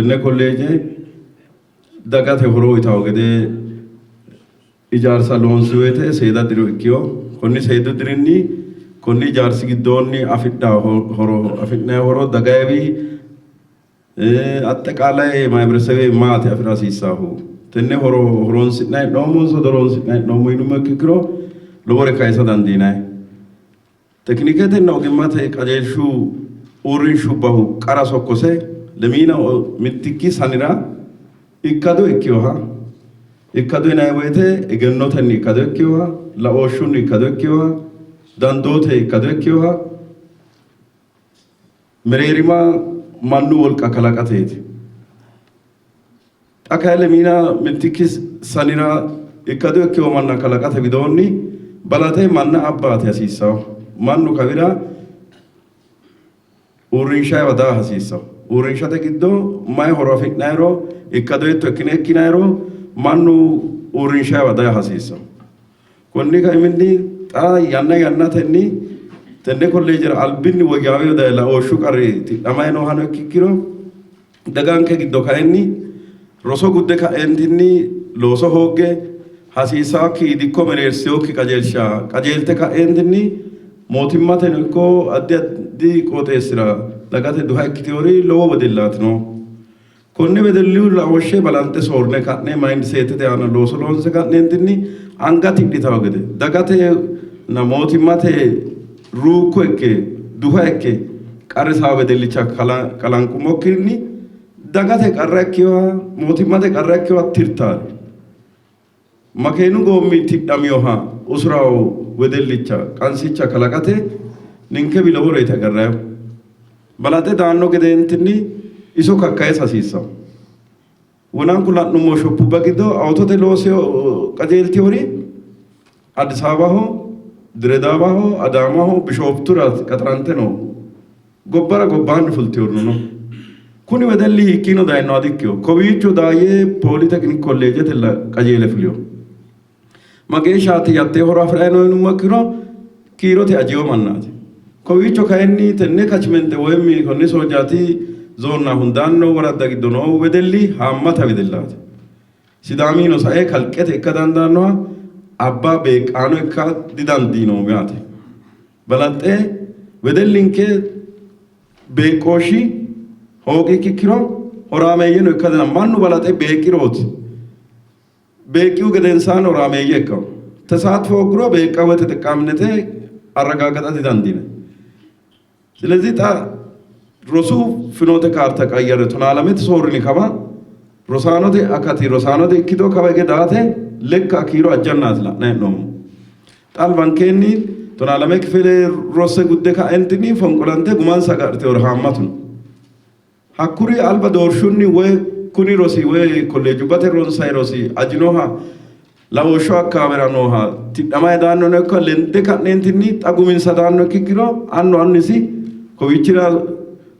Tenne kolleeje dagate horo uyitawo gede ijaarsa loonsi woyte seeda diro ikkiyo. Konni seedu dirinni konni ijaarsi giddoonni afidha horo afi'nanni horo dagayiwi Axxeqaalaye mahiberesewe maati afi'ra hasiissaahu? Tenne horo horoonsi'nanni hee'noommonso dihoroonsi'nanni hee'noommo yinummo ikkiro lowore kayisa dandiinanni. Tekiniketenna ogimmate qajeelshu uurrinshubbahu qara sokkose lemiina mittikki sanira ikkado ikkinoha, ikkado yinanni woyte egennotenni ikkado ikkinoha, laooshshunni ikkado ikkinoha, dandoote ikkado ikkinoha, mereerima mannu wolqa kalaqateeti. Xa kayi lemiina mittikki sanira ikkado ikkino manna kalaqate widoonni balaxe manna abbaate hasiissanno. Mannu kawira uurrinshayiwa daa hasiissanno. Uurrinshate giddo mayi horo afi'nayiro, ikkado hiitto ikkine ikkinayiro mannu uurrinshayiwa daa hasiissanno. Konni kaiminni xa yanna yannatenni tenne kolleejera albinni woyyaawino daye laooshshu qarri tidhamanni noohano ikkiro daganke giddo kayinni roso gudde ka'eentinni looso hoogge hasiisaakki dikko mereersinokki qajeelsha qajeelte ka'eentinni mootimmateno ikko addi addi qooxeessira dagate duha ikkitinori lowo wedellaati noohu. Konne wedellu laooshshe balanxe soorrine ka'ne mayindiseetete aana looso loonse ka'neentinni anga tidhitanno gede dagatenna mootimmate ruukko ikke duha ikke qarrisanno wedellicha kalanqummokkinni dagate qarra ikkinoha mootimmate qarra ikkinoha tirtaari. Makeenu goommi tidhaminoha usuraho wedellicha qansicha kalaqate ninkewi loworeeti agarrannihu. Balaxe daanno gedeentinni iso kakkayisa hasiissanno. Wonanku la'nummo shoppubba giddo awutote loosi qajeeltinori Addis Ababaho, Diredaawaho, Adaamaho, Bishooftura qaxarante no. Gobbara gobbaanni fultinorino no. Kuni wedelli hiikkiino dayinoha dikkino. Kowiicho daayye pooliteknik kolleejetella qajeele fulino. Mageeshshaati yattee horo afi'rayi no yinummo ikkiro kiirote ajiyo mannaati. Kowiicho kayinni tenne kachimente woyim konni soojjaati zoonna hundaanni noo woradda giddo noo wedelli haammata wedellaati. Sidaamino sae kalqete ikka dandaannoha abba beeqqaano ikka didandiinoommo yaate. Balaxxe wedellinke beeqqooshshi hoogi ikkiro horaameeyyeno ikka dandaanno. Mannu balaxe beeqqirooti. Beeqqihu gedensaanni horaameeyye ikkanno. Tesaatfo hoogguro beeqqa woy teteqqaaminete arragaagaxa didandiinanni. Silezi xa rosu finoote kaarta qayyarre tonaalamete soorrini kawa rosaanote akati rosaanote ikkito kawa hige daate lekka kiiro ajjannaati la'nanni hee'noommo. Xa albankeenni tonaalame kifile rosse gudde ka'entinni fonqolante gumansa agadhiteewori haammatu no. Hakkuri alba doorshunni woy kuni rosi woy kolleejubbate ronsayi rosi ajinoha lawooshshu akkaawera nooha tidhamayi daannono ikko lende ka'neentinni xa guminsa daanno ikkiro annu annisi kowiichira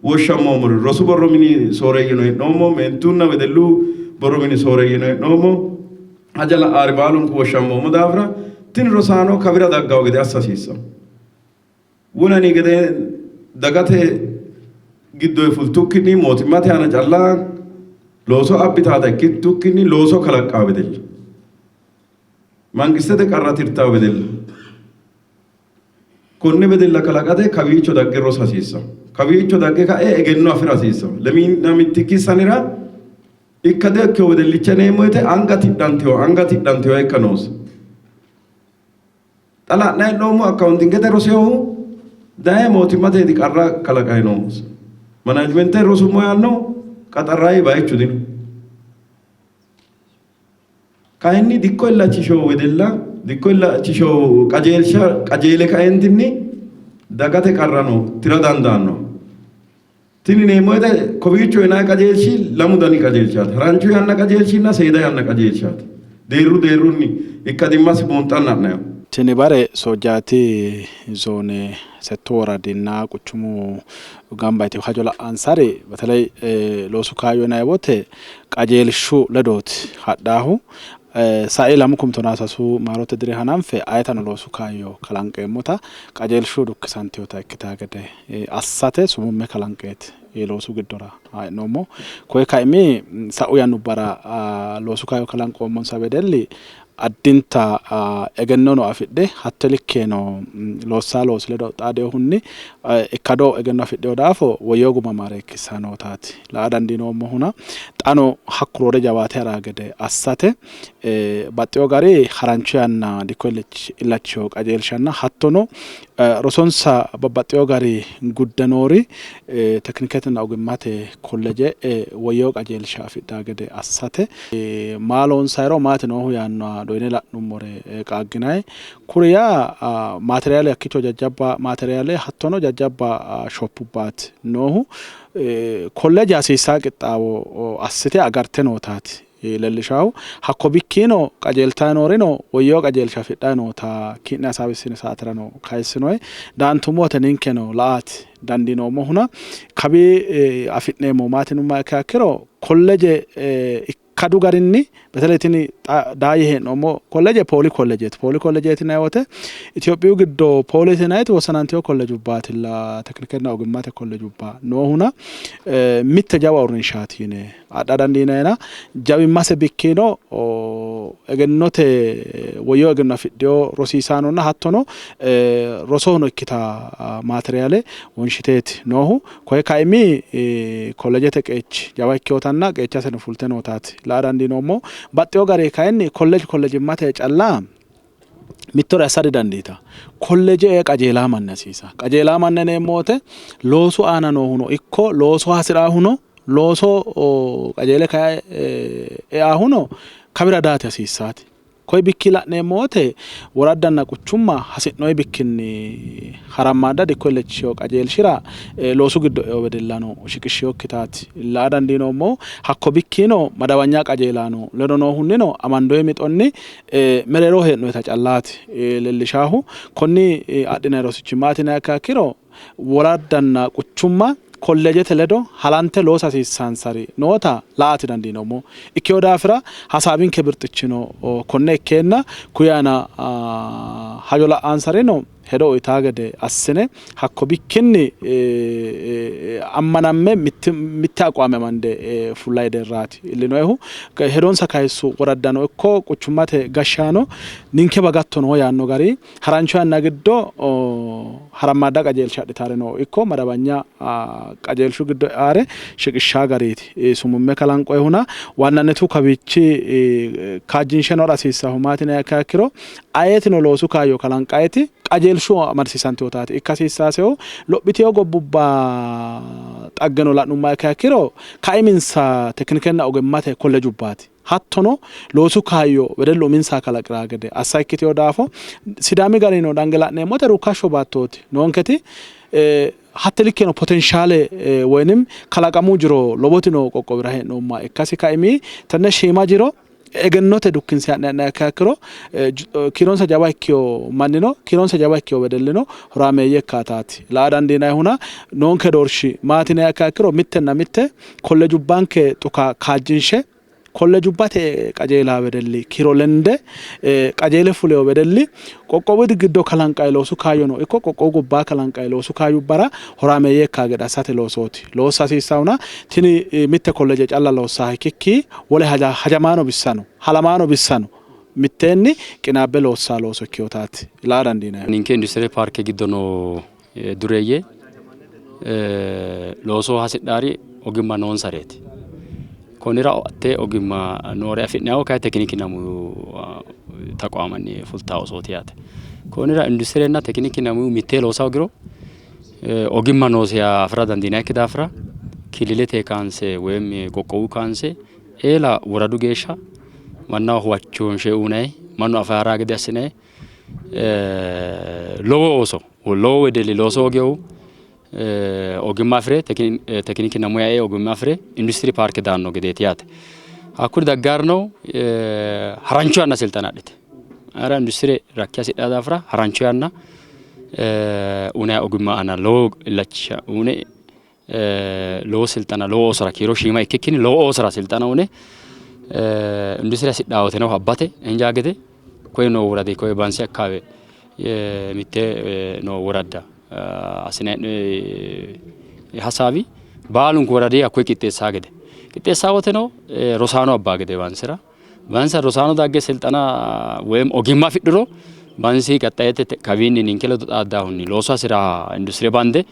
woshshammoommori rosu borro mini sooreeyyeno hee'noommo, meentunna wedellu borro mini sooreeyyeno hee'noommo, haja la'aari baalunku woshshammoommo daafira tini rosaano kawira daggawo gede assa hasiissanno. Wonani gede dagate giddoyi fultukkinni mootimmate aana calla looso abbitaata ikkitukkinni looso kalaqqaa wedella, mangistete qarra tirtaa wedella, konne wedella kalaqate kawiicho dagge rosa hasiissanno. Kawiicho dagge ka'e egenno afi'ra hasiissanno. Lemiina mittikki sanira ikkado ikkino wedellicha yineemmo woyte anga tidhantewo anga tidhantewo ikka noosi. Xa la'nanni hee'noommo akkaawuntingete rosinohu daye mootimmateeti qarra kalaqanni noohu. Manaajimente rosummo yaanno qaxarrayi bayichu dino. Kayinni dikko illachishewo wedella dikko illachishewo qajeelsha qajeele kaentinni dagate qarrano tira dandaanno. Tini yineemmo woyte kowiicho yinanni qajeelshi lamu dani qajeelshaati. Harancho yanna qajeelshinna seeda yanna qajeelshaati. Deerru deerrunni ikkadimmasi buunxanni ha'nanniho. Tini bare Soojjaati zoone settu woradinna quchumu gamba yitino hajo la'ansari beteley loosu kaayyo yinanni woyte qajeelshu ledooti hadhaahu. Sai 2013 maarote diri hananfe ayetano loosu kaayyo kalanqeemmota qajeelshu dukkisantinota ikkitaa gede assate sumumme kalanqeeti. loosu giddora e'noommo. Koye kaimi sa'u yannubbara loosu kaayyo kalanqoommonsa wedelli addinta egennono afidhe hatte likkeno loossa loosi ledo xaadinohunni ikkado egenno afidhino daafo woyyeewo guma maareekkissanni nootaati la''a dandiinoommohuna xaano hakku roore jawaate ha'raa gede assate baxxeewo gari harancho yanna dikko illachiho qajeelshanna hattono rosonsa babbaxxeewo gari gudde noori tekiniketenna ogimmate kolleje woyyeewo qajeelsha afidhaa gede assate maa loonsayiro maati noohu yaannoha doyine la'nummore qaagginanni. Kuri yaa maateriyaale hakkiicho jajjabba maateriyaale hattono jajjabba shoppubbaati noohu. Kolleeje hasiissanno qixxaawo assite agarte nootaati leellishaahu. Hakko bikkiino qajeeltayi noorino woyyeewo qajeelsha afidhayi noota ki'ne hasaawissini saaterano kayissinoyi. Daantummo wote ninkeno la''aati dandiinoommohuna kawi afi'neemmo maati yinummoha ikkiha ikkiro kolleeje ikkadu garinni beteley tini xa daayye hee'noommo kolleeje pooli kolleejeeti. Pooli kolleejeeti yinanni woyte Itophiyu giddo poolete yinanniti wossanantino kolleejubbaatilla tekinikenna ogimmate kolleejubba noohuna mitte jawa uurrinshaati yine adha dandiinannina jawimmase bikkino egennote woyyeewo egenno afidhino rosiisaanonna hattono rosohono ikkita maateriyaale wonshiteeti noohu. Koye kaimi kolleejete qeechi jawa ikkinotanna qeechaseno fulte nootaati la''a dandiinoommohu. Baxxeewo garinni kayinni kolleeje kolleejimmate calla mittore assa didandiitanno. Kolleeje ee qajeelaa manni hasiisanno. Qajeelaa manna yineemmo woyte loosu aana noohuno ikko looso hasi'raahuno looso qajeele kae eahuno kawira daate hasiissaati. Koye bikki la'neemmo wote woraddanna quchumma hasi'noonni bikkinni harammaadda dikko illachishino qajeelshira loosu giddo e'ino wedellano shiqishshinokkitaati la'a dandiinoommohu. Hakko bikkiino madawanya qajeelaano ledo noohunnino amandoonni mixonni mereeroho hee'noonnita callaati leellishaahu. Konni adhinanni rosichi maati yiniha ikkiha ikkiro woraddanna quchumma kolleejete ledo halante loosa hasiissaansari noota la''ate dandiinoommo. Ikkino daafira hasaawinke birxichino konne ikkeenna kuyi aana hajo la'aansarino hedo uytaa gede assine hakko bikkinni ammanamme mitte aqwaame amande fullayi deerraati iillinoehu. Hedonsa kayissu woraddano ikko quchummate gashshaano ninke bagatto noo yaanno gari Harancho yanna giddo harammaadda qajeelsha adhitareno ikko madabanya qajeelshu giddo e'aare shiqishshaa gariiti sumumme kalanqoyihuna waannannitu kawiichi kaajjinsheno ha'ra hasiissannohu maati yiniha ikkiha ikkiro ayeetino loosu kaayyo kalanqayiti qajeelshu amadisiisantinotaati ikka hasiissaasehu lophitino gobbubba xaggeno la'nummoha ikkiha ikkiro kaiminsa tekinikenna ogimmate kollejubbaati. Hattono loosu kaayyo wedellu uminsa kalaqi'raa gede assa ikkitino daafo Sidaami garinnino dange la'neemmote ruukkashsho baattooti noonketi. Hatte likkeno potenshaale woyinim kalaqamu jiro lowoti noo qoqqowira hee'noommoha ikkasi kaimi tenne shiima jiro egennote dukkinse ha'ne ha'niha ikkiha ikkiro kiironsa jawa ikkino mannino kiironsa jawa ikkino wedellino horaameeyye ikkaataati la'a dandiinayihuna noonke doorshi maati yiniha ikkiha ikkiro mittenna mitte kollejubbanke xuka kaajjinshe kollejubbate qajeelaa wedelli kiiro lende qajeele fulino wedelli qoqqowu giddo kalanqanni loosu kaayyono ikko qoqqowu gobbaa kalanqanni loosu kaayyubbara horaameeyye ikkaa gede assate loosooti loossa hasiissahuna tini mitte kolleeje calla loossaha ikkikki wole hajamaano bissano halamaano bissano mitteenni qinaabbe loossaa looso ikkinotaati la'a dandiinannihu. Ninke industirete paarke giddo noo dureeyye looso hasidhari ogimma noonsareeti. Konnira hatte ogimma noore afi'nannihu kayi tekinikinna muyu taqaamanni fultawo oosooti yaate. Konnira industirenna tekinikinna muyu mittee loosa hoogiro ogimma noosiha afira dandiinannikki daafira killilete kaanse woyim qoqqowu kaanse eela woradu geeshsha mannaho huwachoonshe uynanni mannu afe haraa gede assinanni lowo ooso lowo wedelli looso hooginohu ogimma afire tekinikinna muya ee ogimma afire industiri paarke daanno gedeeti yaate. Hakkuri daggaarino harancho yanna silxana adhite ara industire rakke hasidhaa daafira harancho yanna uynanni ogimma aana lowo illacha uyne lowo silxana lowo oosora kiiro shiima ikkikkinni lowo oosora silxana uyne industire hasidhaa woteno abbate injaa gede koye noo woradi koye bansi akkaawe mitte noo woradda assine hasaawi. Baalunku woradi hakkoye qixxeessaa gede qixxeessaa woteno rosaano abbaa gede bansira bansa rosaano dagge silxana woyim ogimma afidhuro bansi qaxxayete kawiinni ninke ledo xaaddahunni looso hasira industire bande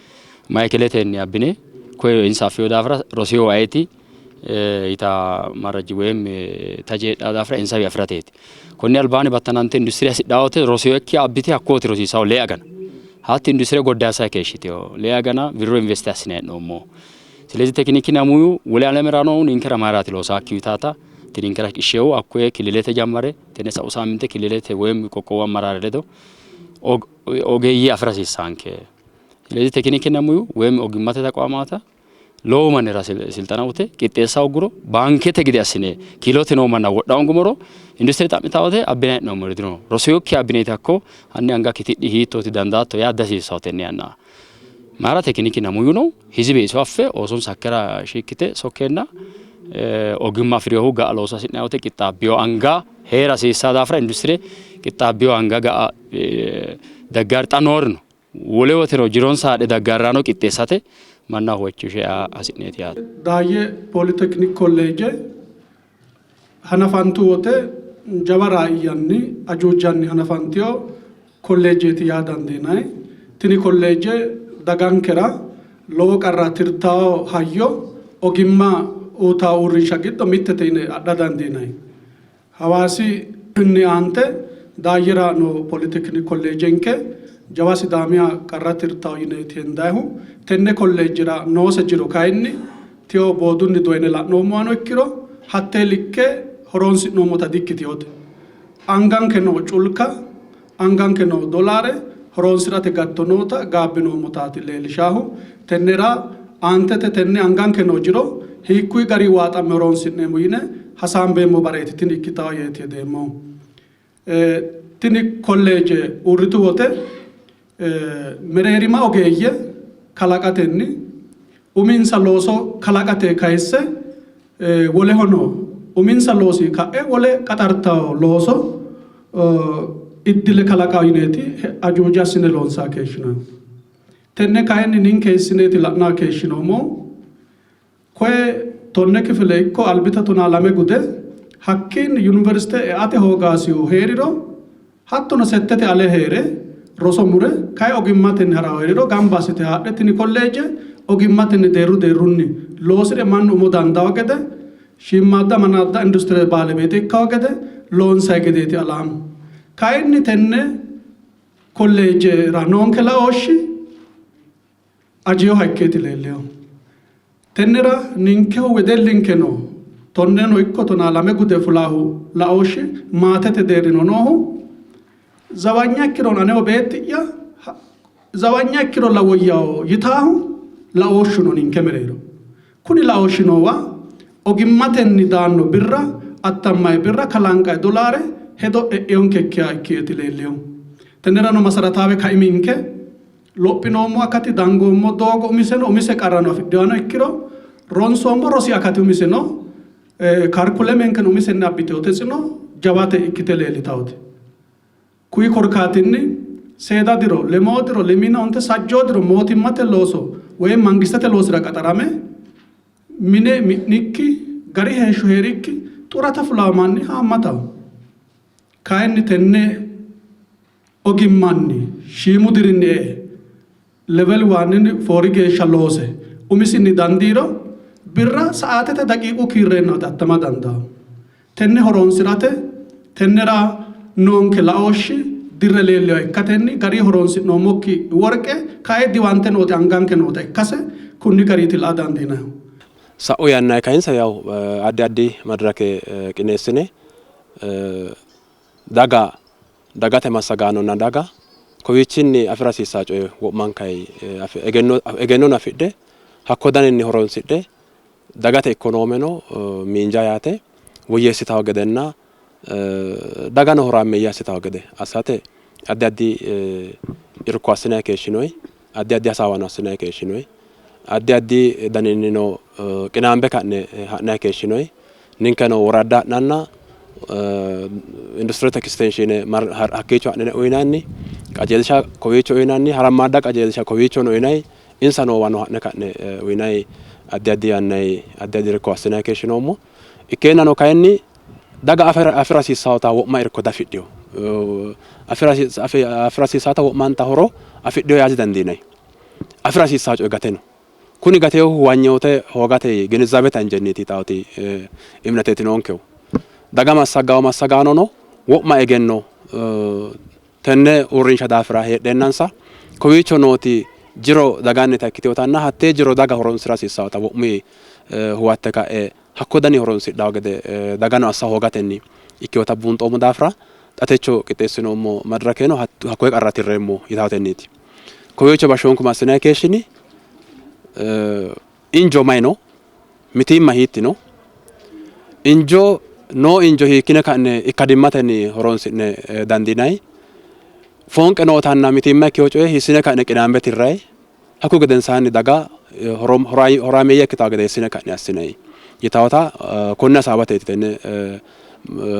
mayikiletenni abbine koye insa affino daafira rosiyo ayeti yita marraji woyim taje heedhaa daafira insawi afirateeti. Konni albaanni battanante industire hasidhaa wote rosiyo ikki abbite hakkooti rosiisawo lee agana. Hatti industire goddaasa keeshshitino lee agana wirro investe assine hee'noommo. Silezi tekinikinna muyu wole alamera noohu ninkera mayiraati loosaakki yitaata ti ninkera shiqishsheehu hakkoye kililete jammare tenne sa'u saaminte kililete woyim qoqqowu ammaraare ledo ogeeyye afira hasiissaanke. Silezi tekinikinna muyu woyim ogimmate taqwaamaata lowo mannira silxana ute qixxeessa hogguro baankete gede assine kiilote noo manna wodha hoongumoro industire xa'mitaa wote abbine hee'noommori dino. Rosiyokki abbineeti hakko hanni angakki tidhi hiittooti dandaatto yaa dihasiissanno tenne yanna. Mayira tekinikinna muyu no hizibe iso affe oosonsa hakkira shiikkite sokkeenna ogimma afi'rinohu ga'a looso hasi'nanni wote qixxaabbino anga hee'ra hasiissanno daafira industire qixxaabbino anga ga'a daggaari xa noori no. Wole woteno jironsa haadhe daggarrano qixxeessate mannaho huwachishe aa hasi'neeti yaate. Daayye Pooliteknik Kolleeje hanafantu wote jawa raayyanni ajuujanni hanafantino kolleejeeti yaa dandiinanni. Tini kolleeje dagankera lowo qarra tirtawo hayyo ogimma uytawo uurrinsha giddo mittete yine adha dandiinanni. Hawaasinni aante Daayyera noo Pooliteknik Kolleejenke jawa Sidaamiha qarra tirtawo yineeti hendayihu. Tenne kolleejera noose jiro kayinni tewo boodunni doyine la'noommohano ikkiro hattee likke horoonsi'noommota dikkitinote. Anganke noo culka, anganke noo dolaare horoonsi'rate gatto noota gaabbinoommotaati leellishaahu. Tennera aantete tenne anganke noo jiro hiikkuyi garii waaxamme horoonsi'neemmo yine hasaambeemmo bareeti tini ikkitawo yeeti hedeemmohu. Tini kolleeje uurritu wote mereerima ogeeyye kalaqatenni uminsa looso kalaqate kayisse wolehono uminsa loosi ka'e wole qaxartawo looso iddile kalaqawo yineeti ajuuja assine loonsaa keeshshinoommo. Tenne kayinni ninke hiissineeti la'naa keeshshinoommohu? Koye tonne kifile ikko albita tonaa lame gude hakkiinni yuniversite eate hoogaasihu hee'riro hattono settete ale hee're roso mure kay ogimmatenni ha'rahu hee'riro gamba assite haadhe tini kolleeje ogimmatenni deerru deerrunni loosi're mannu umo dandawo gede shiimmaadda manaadda industire baalebeete ikkawo gede loonsay gedeeti alaamu. Kayinni tenne kolleejera noonke laooshshi ajinoha ikkeeti leellinohu. Tennera ninkehu wedellinkeno tonneno ikko tonaa lame gude fulaahu laooshshi maatete deerrino noohu zawanya ikkirono aneho beetti'ya zawanya ikkirolla woyyawo yitaahu laooshshuno ninke mereero. Kuni laooshshi noowa ogimmatenni daanno birra, attammayi birra, kalanqayi dolaare hedo e'inonkekkiha ikkeeti leellinohu. Tennerano masarataawe kaiminke Lophinoommo akati, dangoommo doogo umiseno umise qarrano afidhinohano ikkiro ronsoommo rosi akati umiseno karikulemenkeno umisenni abbitino tetsino jawate ikkite leellitawote. Kuyi korkaatinni seeda diro, lemoo diro, lemiina onte sajjoo diro mootimmate looso woyi mangistete loosira qaxarame mine mi'nikki gari heeshsho hee'rikki xurata fulawo manni haammataho. Kayinni tenne ogimmanni shiimu dirinni e''e level waninni foori geeshsha loose umisinni dandiiro birra sa'aatete daqiiqu kiirreenna attama dandaanno. Tenne horoonsi'rate tennera noonke laooshshi dirre leellinoha ikkatenni gari horoonsi'noommokki worqe kayi diwaante nooti anganke noota ikkase kunni gariiti la'a dandiinannihu. Sa'u yannanni kayinse yawu addi addi madirake qineessine daga dagate massagaanonna daga kowiichinni afi'ra hasiissanno coye wo'mankayi egennono afidhe hakko daninni horonsidhe dagate ikkonoomeno miinja yaate woyyeessitanno gedenna dagano horaameeyye assitanno gede assate addi addi irko assinanni keeshshinoonni, addi addi hasaawano assinanni keeshshinoonni, addi addi daninnino qinaambe ka'ne ha'nanni keeshshinoonni. Ninkeno woradda ha'nanna industirete ekistenshiine hakkiicho ha'nine uyinanni qajeelsha kowiicho uyinanni harammaadda qajeelsha kowiichono uyinanni insa noowano ha'ne ka'ne uyinanni. Addi addi yannanni addi addi irko assinanni keeshshinoommo. Ikkeennano kayinni daga afi'ra hasiissannota wo'ma irko diafidhino. Afi'ra hasiissannota wo'manta horo afidhino yaa didandiinanni. Afi'ra hasiissanno coyi gate no. Kuni gateehu huwanyoote hoogate ginizaabete anjenniiti yitaati imneteeti noonkehu. Daga massaggawo massagaanono wo'ma egenno tenne uurrinsha daafira heedheennansa kowiicho nooti jiro dagannita ikkitinotanna hattee jiro daga horonsi'ra hasiissannota wo'munni huwatte ka'e hakko dani horonsidhanno gede dagano assa hoogatenni ikkinota buunxoommo daafira xa techo qixxeessinoommo madirakeno hakkoye qarra tirreemmo yitatenniiti. Kowiicho bashshoonku massinanni keeshshini injo mayi no? Mitiimma hiitti no? Injo noo injo hiikkine ka'ne ikkadimmatenni horonsi'ne dandiinanni? Foonqe nootanna mitiimma ikkino coye hiissine ka'ne qinaambe tirranni? Hakkuyi gedensaanni daga horaameeyye ikkitanno gede hiissine ka'ne assinanni? Yitawota konne hasaawateeti tenne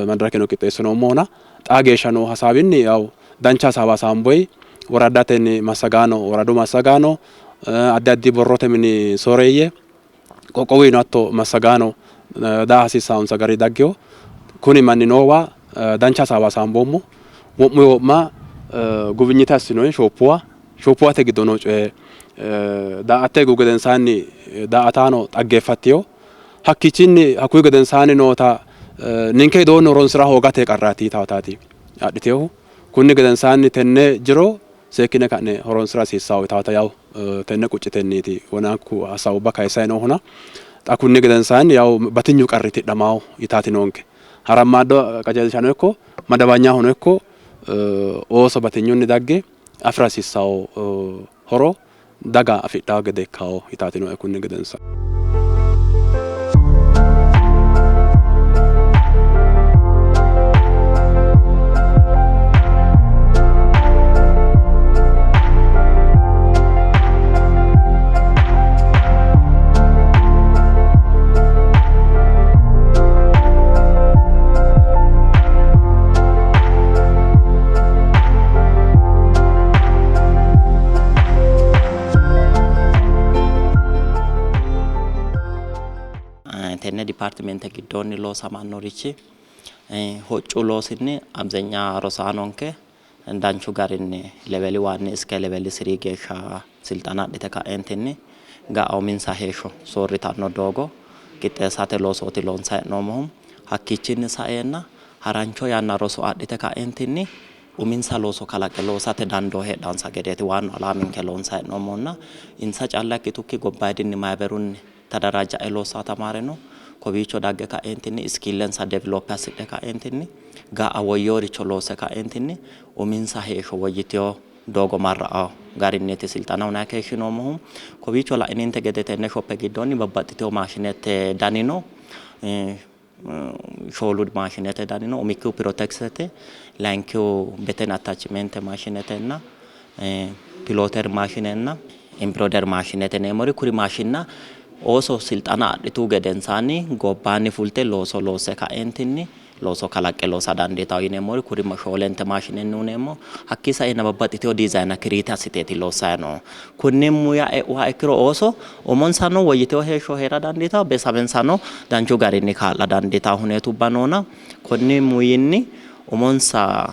madirakeno qixxeessinoommohuna xaa geeshsha noo hasaawinni yawu dancha hasaawa hasaamboyi woraddatenni massagaano woradu massagaano addi addi borrote mini sooreeyye qoqqowuyino hatto massagaano daa hasiissanonsa gari daggino. Kuni manni noowa dancha hasaawa hasaamboommo. Wo'muyi wo'ma gubinyite assinoyi shooppuwa shooppuwate giddo noo coye daa''atte higgu gedensaanni daa''ataano xaggeeffattino. Hakkiichinni hakkuyi gedensaanni noota ninke widoonni horonsira hoogate qarraati yitawotaati adhitinohu. Kunni gedensaanni tenne jiro seekkine ka'ne horonsira hasiissanno yitaata yawu tenne quccitenniiti wonanku hasaawubba kayissanni noohuna xa kunni gedensaanni yawu batinyu qarri tidhamawo yitaati noonke. Harammaaddo qajeelshano ikko madawanyahono ikko ooso batinyunni dagge afi'ra hasiissanno horo daga afidhawo gede ikkawo yitaati nooe kunni gedensaanni. Tenne dipaartimente giddoonni loosamannorichi hoccu loosinni abzenya rosaanonke danchu garinni leveli waanni iske leveli sirii geeshsha silxana adhite ka'eentinni ga'a uminsa heeshsho soorritanno doogo qixxeessate loosooti loonsanni hee'noommohu. Hakkiichinni saeenna harancho yanna roso adhite ka'eentinni uminsa looso kalaqqe loosate dandoo heedhansa gedeeti waannu alaaminke loonsanni hee'noommohunna insa calla ikkitukki gobbayidinni mayiberunni tadaraajja'e loossanno tamaare no. Kowiicho dagge ka'eentinni iskiillensa develop assidhe ka'eentinni ga'a woyyinoricho loosse ka'eentinni uminsa heeshsho woyyitino doogo marra'anno garinniiti silxana uyinanni keeshshinoommohu. Kowiicho la'ininte gede tenne shoppe giddoonni babbaxxitino maashinete dani no. Shoolu maashinete dani no. Umikkihu pirotekisete, layinkihu beten attachimente maashinetenna pilooter maashinenna imbroider maashinete yineemmori kuri maashinna ooso silxana adhituhu gedensaanni gobbaanni fulte looso loosse ka'eentinni looso kalaqqe loosa dandiitanno yineemmori kuri shoolente maashinenni uyineemmo. Hakkii saenna babbaxxitino diizayne kiriite assiteeti loossanni noohu. Kunni muya e'uha ikkiro ooso umonsano woyyitino heeshsho hee'ra dandiitanno, beetisabensano danchu garinni kaa'la dandiitanno huneetubba noona konni muyinni umonsa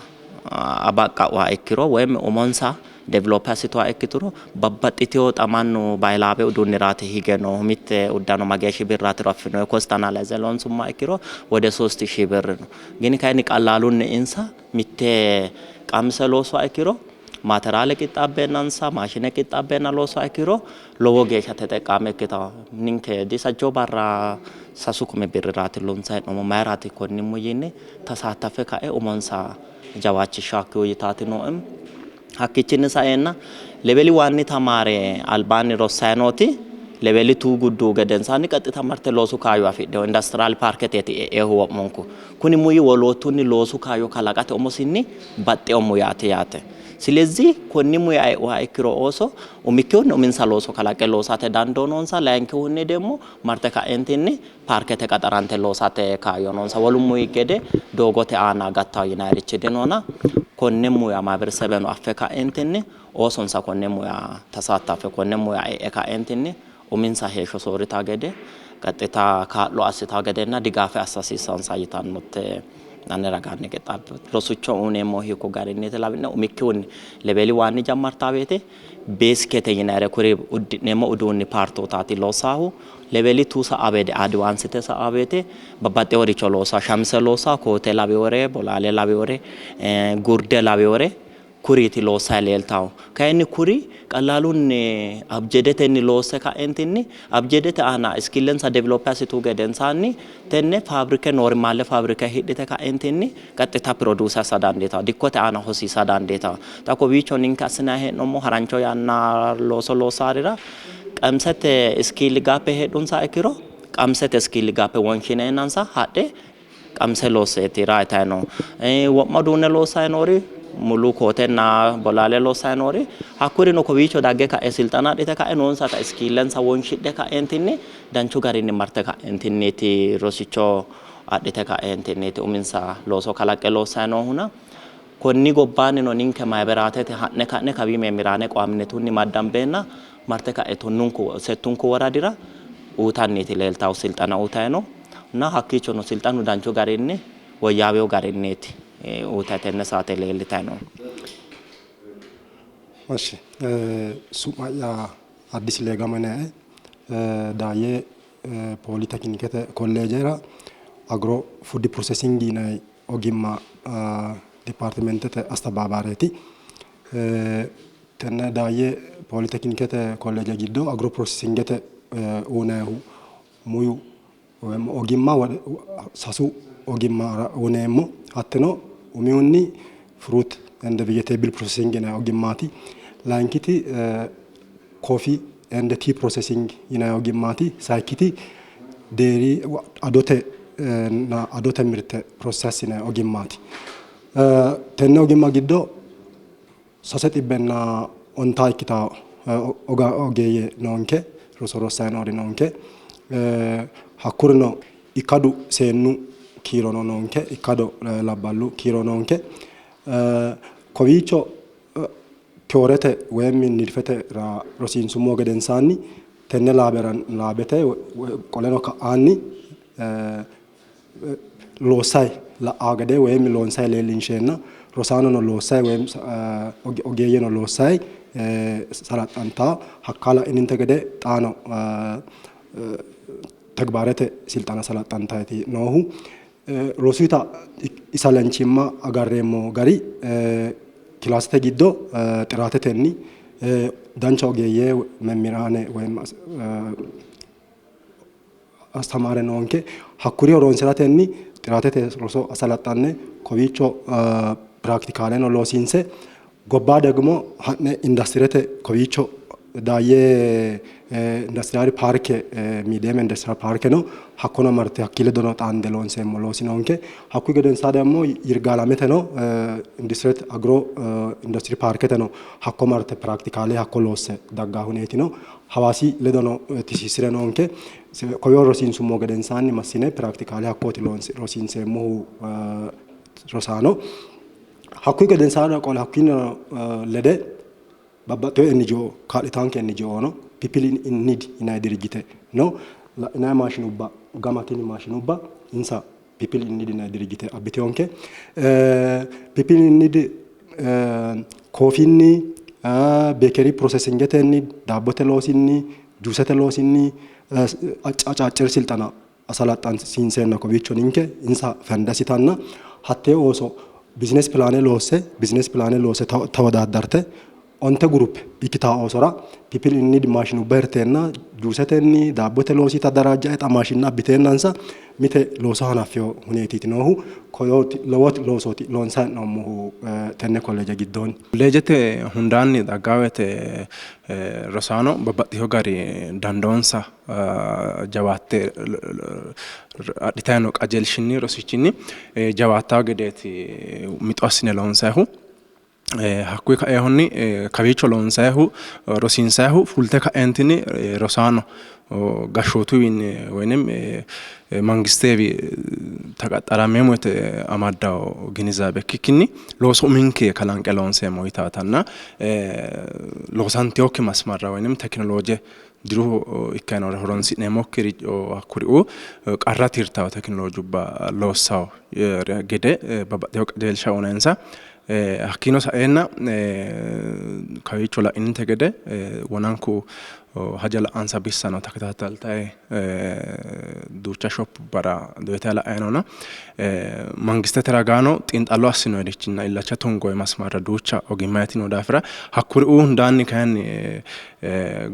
abaqqa'uha ikkiro woyim umonsa develop assituha ikkituro babbaxxitino xa mannu bahilaawe uduunniraati hige noohu mitte uddano mageeshshi birraatiro affinoonni kost analyze loonsummoha ikkiro wode 3000 birr no. Gini kayinni qallaalunni insa mitte qamise loossuha ikkiro maateraale qixxaabbeennansa maashine qixxaabbeenna loossuha ikkiro lowo geeshsha teteqqaame ikkitanno. Ninke disajjo barra 6000 birriraati loonsanni hee'noommo. Mayiraati konni muyinni tasaattaffe ka'e umonsa jawaachishshaakkihu yitaati nooe. Hakkiichinni saeenna leveli waanni tamaare albaanni rossanni nooti leveli tuu gudduhu gedensaanni qaxxita marte loosu kaayyo afidhino. Indastiraal paarketeeti e'ehu wo'munku. Kuni muyi woloottunni loosu kaayyo kalaqate umusinni baxxino muyaati yaate. Silezih konni muya e'uha ikkiro ooso umikkihunni uminsa looso kalaqqe loosate dandoo noonsa, layinkihunni demmo marte ka'entinni paarkete qaxarante loosate kaayyo noonsa. Wolu muyi gede doogote aana gattawo yinayirichi dinona konne muya maahiberesebeno affe ka'entinni oosonsa konne muya tasaattaffe konne muya e'e ka'entinni Uminsa heeshsho soorritaa gede qaxxita kaa'lo assitaa gedenna digaafe assa hasiissansa yitannote ane ragaanni qixxaabbino. Rosicho uyineemmohu hiikko garinniiti lawi'ne? Umikkihunni level one jammartaa woyte beesikete yinayire kuri uddi'neemmo uduunni paartootaati loossaahu. Level two sa'a woyte advaansite sa'a woyte babbaxxeworicho loossa shamise loossa, koote lawewore, bolaale lawewore, gurde lawewore kuriiti loossayi leeltawo. Kayinni kuri qallalunni abjedetenni loosse ka'entinni abjedete aana iskillensa develope assitu gedensaanni tenne faabrike noormaale faabrike hidhite ka'entinni qaxxita piroduuse assa dandiitawo, dikkote aana hosiisa dandiitawo. Xa kowiicho ninke assinayi hee'noommo harancho yanna looso loossaarira qamsete iskiili gaappe heedhunsa ikkiro qamsete iskiili gaappe wonshineennansa hadhe qamse loosseeti raayitayi noohu. Wo'ma uduunne loossayi noori mulu kootenna bolaale loossayi noori hakkurino kowiicho dagge ka'e silxana adhite ka'e noonsata iskiillensa wonshidhe ka'eentinni danchu garinni marte ka'eentinniiti rosicho adhite ka'eentinniiti uminsa looso kalaqqe loossayi noohuna konni gobbaannino ninke mayberaatete ha'ne ka'ne kawii meemiraane qoamnetunni maddambeenna marte ka'e tonnunku settunku woradira uyitanniiti leeltawo silxana uyitayi no. Na hakkiichono silxanu danchu garinni woyyaawino garinniiti uyitayi tenne saate leellitayi noohu. Eshi su'ma'ya Addis Leegamo yinannie. Daayye pooli tekinikete kolleejera agro food processing yinanni ogimma dipaartimentete astabaabaareeti. Tenne Daayye pooli tekinikete kolleeje giddo agro processingete uynannihu muyu woyim ogimma sasu ogimma uyineemmo. Hattino umihunni fruit and vegetable processing yinanni ogimmaati. Layinkiti coffee and tea processing yinanni ogimmaati. Sayikkiti dairy adote adote mirte process yinanni ogimmaati. Tenne ogimma giddo 350 ikkitanno ogeeyye noonke, roso rossanni noori noonke. Hakkurino ikkadu seennu kiirono noonke, ikkado labballu kiiro noonke. Kowiicho tiyoorete woyim nidfete rosiinsummo gedensaanni tenne laabete qoleno ka'aanni loossay la'aa gede woyim loonsay leellinsheenna rosaanono loossay woyim ogeeyyeno loossay salaxxantawo. Hakkaa la'ininte gede xaano tegibaarete silxana salaxxantayti noohu. Rosuyta isalanchimma agarreemmo gari kilaasete giddo xiraatetenni dancha ogeeyye memiraane woyim astamaare noonke. Hakkuri horonsi'ratenni xiraatete roso asalaxxanne kowiicho piraaktikaaleno loosiinse gobba ደግሞ ha'ne indastirete kowiicho Daayye indastiriyaali paarke miidiyeeme indastiriyaali paarke no hakkono marte hakkii ledono xaande loonseemmo loosi noonke. Hakkuyi gedensaa ደግሞ Yirgaalameteno industirete agro industiri paarketeno hakko marte piraakitikaale hakko loosse daggaa huneetino. Hawaasi ledono tisiissire noonke. Kowiyo rosiinsummo gedensaanni massine piraakitikaale hakkooti rosiinseemmohu rosaano. Hakkuyi gedensaanni qole hakkiinnino lede babbaxxitewo NGO kaa'litaanke NGO no People in Need yinanni dirijjite no. La'inanni maashinubba gama tini maashinubba insa People in Need yinanni dirijjite abbitewonke. People in Need koofinni, beekerii piroosesingetenni, daabbote loosinni, juusete loosinni acaccir silxana asalaxxansiinseenna kowiicho ninke insa fende assitanna hattee ooso bizinesi pilaane loosse bizinesi pilaane loosse tawodaadarte onte guruppe ikkitaa oosora People in Need maashinubba hirteenna juusetenni daabbote loosi tadaraajja'e xa maashinna abbiteennansa mite looso hanaffino huneetiiti noohu. Koyooti lowo loosooti loonsanni hee'noommohu tenne kolleeje giddoonni. Kolleejete hundaanni daggaawete rosaano babbaxxino gari dandoonsa jawaatte adhitanni noo qajeelshinni rosichinni jawaattawo gedeeti mixo assine loonsayihu. Hakkuyi kaeehunni kawiicho loonsayihu rosiinsayihu fulte ka'eentinni rosaano gashshootuwiinni woynim mangisteewi taqaxxarammeemmo yite amaddawo ginizaabe ikkikkinni looso uminke kalanqe loonseemmo yitaatanna loosantinokki masmarra woynim tekinolooje Diru ikkanni noore horonsi'neemmokkiri hakkuriuu qarra tirtawo tekinolojubba loossawo gede babbaxxewo qajeelsha uyinayinsa. Hakkiino saeenna kawiicho la'ininte gede wonanku haja la'ansa bissano takatataltayi duucha shoppubbara doyitayi la'ayi noona mangistete ragaano xiinxallo assinoyirichinna illacha tungoyi masmarra duucha ogimmayiti noo daafira hakkuriuu hundaanni kayinni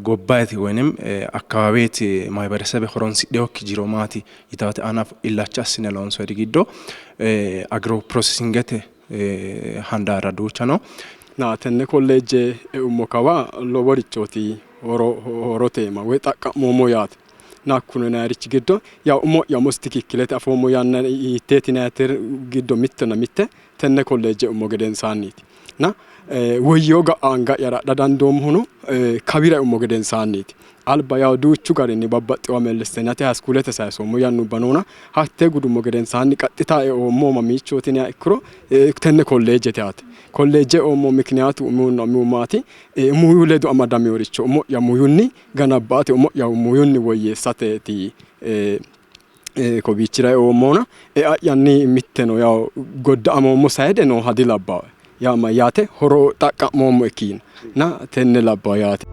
gobbayiti woynim akkawaaweti mahiberesebe horonsidhinokki jiro maati yitawoti aana illacha assine loonsoyiri giddo agro processingete handaarra duucha no. Na tenne kolleejje eummo kawa loworichooti horote iima woy xaqqa'moommo yaate. Na hakkuno yinayirichi giddo yaw umo'ya umosi tikikkilete afoommo yanna hiitteeti yinayite giddo mittena mitte tenne kolleejje eummo gedensaanniiti. Na woyyewo ga'a anga'yara adha dandoommohuno kawira eummo gedensaanniiti. Alba yawo duuchu garinni babbaxxewa mellestenyate hayiiskuulete sayisoommo yannubba noona hattee gudummo gedensaanni qaxxita eoommo mamiichooti yiniha ikkiro tenne kolleejjete yaate. Kolleejje eoommo mikiniyaatu umihunna umihu maati? Muyu ledo amadameworicho umo'ya muyunni ganabba'ate umo'ya muyunni woyyeessateeti kowiichira eoommohuna ea'yanni mitteno yawo godda'amoommo sayide nooha dilabbawoe. Yaa mayyaate horo xaqqa'moommo ikkiina na tenne labbawo yaate.